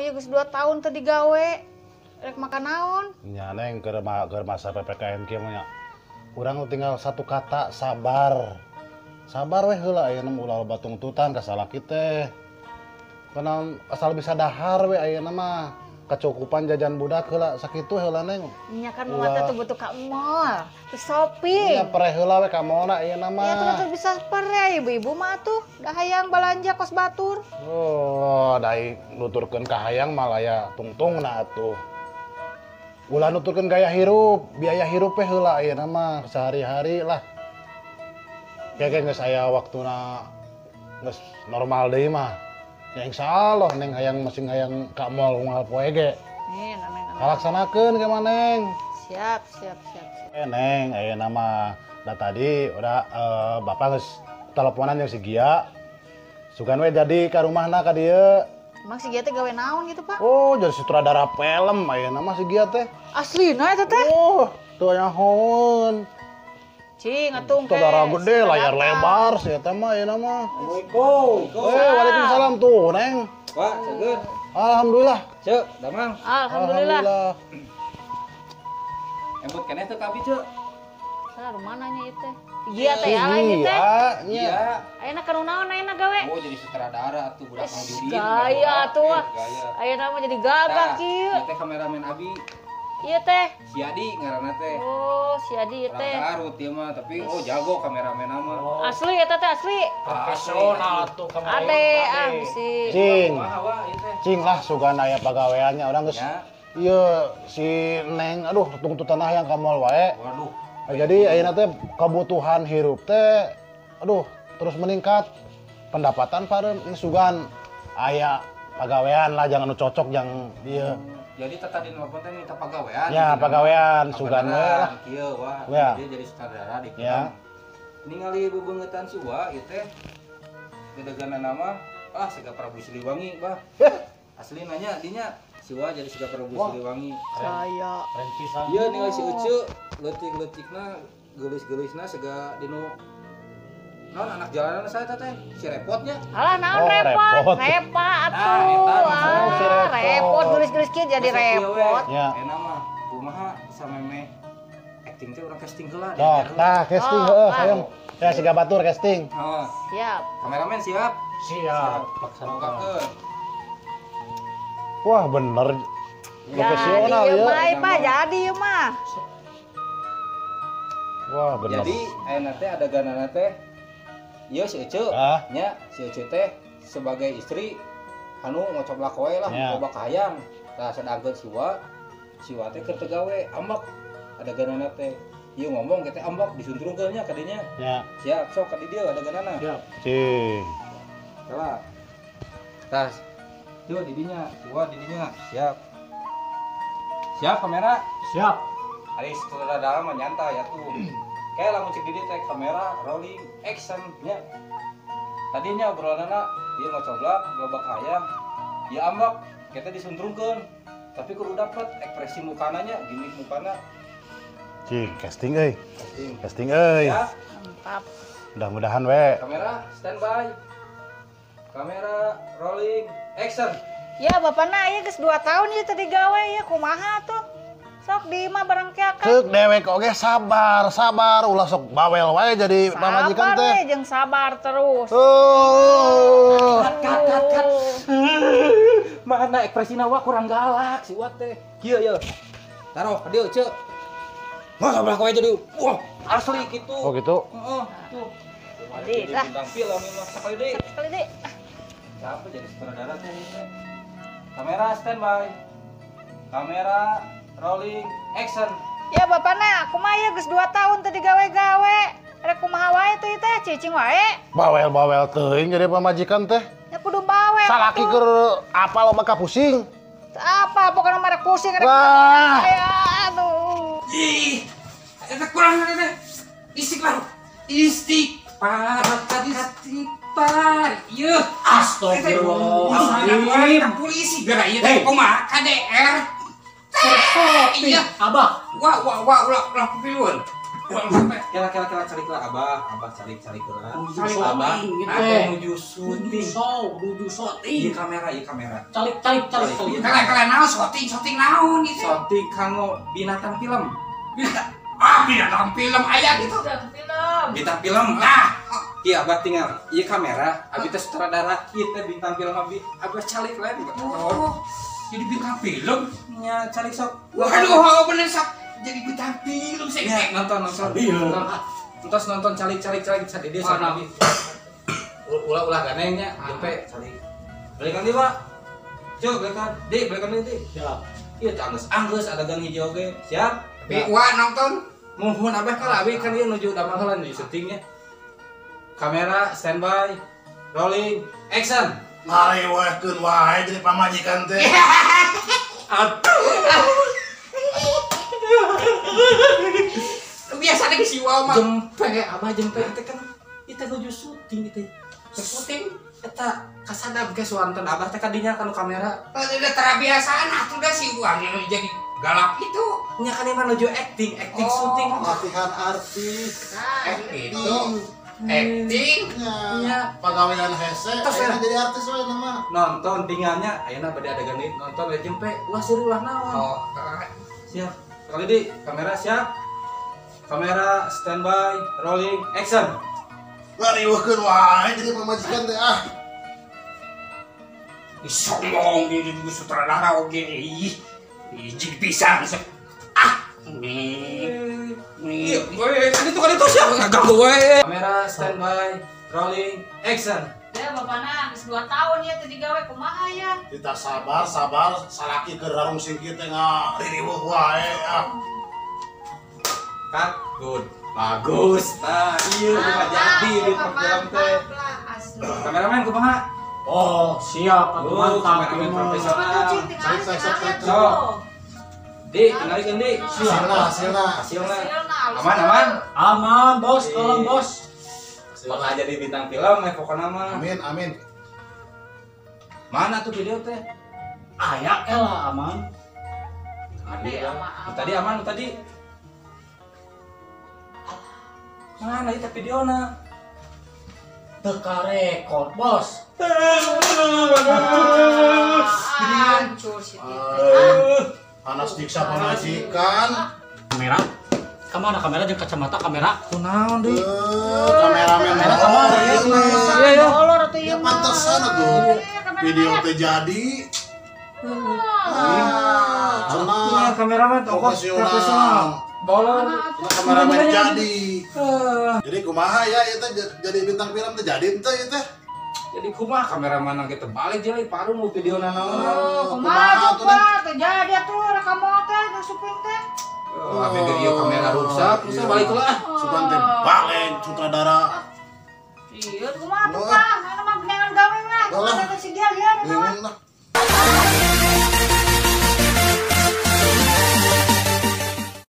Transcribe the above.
Ieu geus 2 tahun teu digawe. Rek makan naon? Nya Neng keur masa PPKM kieu mah nya. Urang tinggal satu kata, sabar. Sabar weh heula ayeuna mah ulah loba tungtutan ka salaki teh. Kana asal bisa dahar we ayeuna mah. Kecukupan jajan budak heula sakitu heula Neng. Nya kan mah teh butuh ka mall, teu shopping. Nya pereh heula we ka mall na ayeuna mah. Nya tuh bisa pereh ibu-ibu mah tuh da hayang balanja kos batur. Oh, dai nuturkeun ka hayang mah aya tungtungna atuh. Ulah nuturkeun gaya hirup, biaya hirup we heula ayeuna mah sehari-hari lah. Keke geus aya waktuna geus normal deui mah. Ya insyaallah Neng hayang masing hayang ka mall unggal poe ge. Amin amin amin. Kalaksanakeun ke mah Neng. Siap siap siap. Siap. Neng ayeuna mah da tadi udah bapak geus teleponan jeung si Gia. Sugan we jadi ka rumahna ka dieu. Emang si Gia teh gawe naon gitu, Pak? Oh, jadi sutradara film ayeuna mah si Gia teh. Aslina eta teh? Oh, teu nyahoeun. Cing atuh ke. Sutradara gede, layar lebar si eta mah ayeuna mah. Assalamualaikum. Waalaikumsalam tuh, Neng. Pak, seger. Alhamdulillah. Cek, damang. Alhamdulillah. Embut keneh teu ka abi, Cek. Salah rumana nya ieu teh. Gia teh ya lain ieu teh. Iya. Ayeuna ka naon ayeuna gawe? Oh, jadi sutradara atuh budak mau judi. Gaya atuh. Ayeuna mah jadi gagah kieu. Ieu teh kameramen abi. Ieu teh. Si Adi ngaranna teh. Oh, si Adi ieu teh. Orang Garut ieu mah, tapi oh jago kameramen mah. Asli eta teh asli. Profesional atuh kameramen. Ade ah si. Cing. Cing lah sugan aya pagaweannya urang geus. Ieu si Neng aduh tungtutan hayang ka mall wae. Waduh. Nah, jadi ayeuna teh kebutuhan hirup teh aduh terus meningkat. Pendapatan pareum sugan aya pagawean lah jangan nu cocok jang ieu. Jadi tadi nelpon teh minta pagawean. Ya, pagawean sugan we lah. Kieu wah, dia jadi sutradara di ya. Ningali bebeungetan si Wa ieu teh. Dedegana nama ah siga Prabu Siliwangi, bah. Asli nanya dinya si Wa jadi siga Prabu Siliwangi. Saya. Keren pisan. Ieu ningali si Ucu leutik-leutikna geulis-geulisna siga dinu non anak jalanan saya teh si repotnya. Alah naon oh, repot, repot atuh. Ah, repot geulis-geulis kieu jadi repot. Ya. Enak mah kumaha sameme acting teh urang casting heula. Nah, tah casting heuh hayang. Ya siga batur casting. Oh. Siap. Kameramen siap? Siap. Laksanakeun. Wah, bener. Profesional ya. Ya, Pak, jadi ieu mah. Wah, bener. Jadi ayeuna teh ada ganana teh ieu si Ece, nya si Ece teh sebagai istri anu ngocoblak wae lah, loba kahayang. Tah sedangkeun si Wa, si Wa teh keur teu gawe, ambek. Ada ganana teh. Ieu ngomong teh ambek disuntrungkeun nya ka dinya. Ya. Siap, sok ka di dieu ada ganana. Siap. Cing. Salah. Tas. Yo di dinya, si Wa di dinya. Siap. Siap kamera? Siap. Ari sutradara mah nyantai atuh. Kayak lamun cek didi teh kamera rolling action nya. Tadinya obrolanna ieu ngocoblak loba kahayang, ieu ambek, kita disuntrungkeun. Tapi kudu dapet ekspresi mukana nya, gimmick mukana. Cing, casting euy. Casting. Casting euy. Ya. Mantap. Mudah-mudahan we. Kamera standby. Kamera rolling action. Ya bapana ieu geus 2 tahun ieu teu digawe ieu kumaha tuh? Sok di imah bareng keakan. Ceuk dewek oge sabar, sabar ulah sok bawel wae jadi pamajikan teh. Sabar we jeung sabar terus. Oh. Kat kat kat. Mana ekspresina wa kurang galak si Wa teh. Kieu ye. Taruh ka dieu ceuk. Mah sabar wae jadi wah asli kitu. Oh gitu. Heeh, tuh. Jadi lah. Bintang film mah sakali deui. Sakali deui. Siapa jadi sutradara teh? Kamera standby. Kamera rolling action. Ya bapana, kumaha ieu geus 2 tahun teu digawe-gawe. Rek kumaha wae teh teh cicing wae. Bawel-bawel teuing jadi pamajikan teh. Ya kudu bawel. Salaki keur apa loba ka pusing. Apa pokona mah rek pusing rek. Wah. Aduh. Ih, eta kurang teh. Istighfar. Istighfar, istighfar. Ieu astagfirullahaladzim. Polisi gara ieu teh kumaha KDR. Iya, abah. Wah, wah, wah, ulah, ulah piluan. Kela calik lah abah calik lah. Abah ada nuju syuting. Nuju syuting. Ieu kamera, ieu kamera. Calik. Kela naon syuting naon ieu? Syuting kanggo binatang film. Binatang film aya gitu. Bintang film. Nah, iya abah tinggal ieu kamera, abi teh sutradara ieu teh bintang film abi. Abah calik lain. Oh, jadi bintang film? Nya calik sok. Waduh, bener sok. Jadi bintang film sih. Ya, nonton. Iya. Entos nonton calik sadi dia sok abi. Ulah ganengnya, jempe calik. Balikan deui, Pak. Cuk, balikan. Di, balikan deui, Di. Siap. Ieu teh anggeus adegan hiji oge. Siap? Tapi wa nonton. Muhun abah kalau abi kan ieu nuju damel heula nuju syutingnya. Kamera standby, rolling, action. Ngarewehkeun wae jadi pamajikan teh. Aduh. Biasa deh si Wow mah. Jempe abah jempe teh kan ieu nuju syuting ieu. Syuting eta kasadap ge suanten abah teh kadinya kanu kamera. Udah terbiasaan atuh da si Wow jadi galak itu. Nya kan ieu nuju acting syuting latihan artis. Itu acting nya pagawean hese ayeuna jadi artis we nama. Nonton tinggalnya ayeuna bade adegan deui nonton we jempe ulah seuri ulah naon. Oh, siap. Sekali di kamera siap. Kamera standby, rolling, action. Ngariweuhkeun wae jadi pamajikan teh ah. Ih sombong jadi sutradara oge ih. Ih pisan. Ah. Iya, kan itu siap ngaganggu we. Kamera standby, rolling, action. Ya bapana geus 2 tahun ya teu digawe kumaha ya. Kita sabar, salaki keur rarung singkir teh ngaririweuh wae ah. Cut, good. Bagus. Nah, iya kumaha jadi bintang film teh. Kameramen kumaha? Oh, siap atuh mantap. Kameramen profesional. Calik. Di, tinggalikeun di. Hasilna. Hasilna. Aman. Aman, bos, tolong bos. Bakal jadi bintang film we pokona mah. Amin. Mana tuh video teh? Aya lah aman. Tadi aman tadi. Mana itu videona? Teu karekod, bos. Hancur si Titi. Panas diksa pamajikan. Kamera? Kamana kamera jeung kacamata kamera? Kunaon deui? Kameramen kamana? Iya. Molor atuh ieu mah. Pantesan atuh. Video teh jadi. Cenah kameramen profesional. Bolor. Kameramen jadi. Jadi kumaha ya ieu teh jadi bintang film teh jadi teh ieu teh. Jadi kumaha kameraman ge teu balik jadi paru nu video naon. Kumaha tuh Pak, teu jadi atuh rekaman teh syuting teh. Oh, abi ge ieu kamera rusak, terus balik heula ah. Sugan teh balik sutradara. Iya, kumaha tuh Pak? Anu mah geunangan gawe mah. Kumaha si dia lieur mah.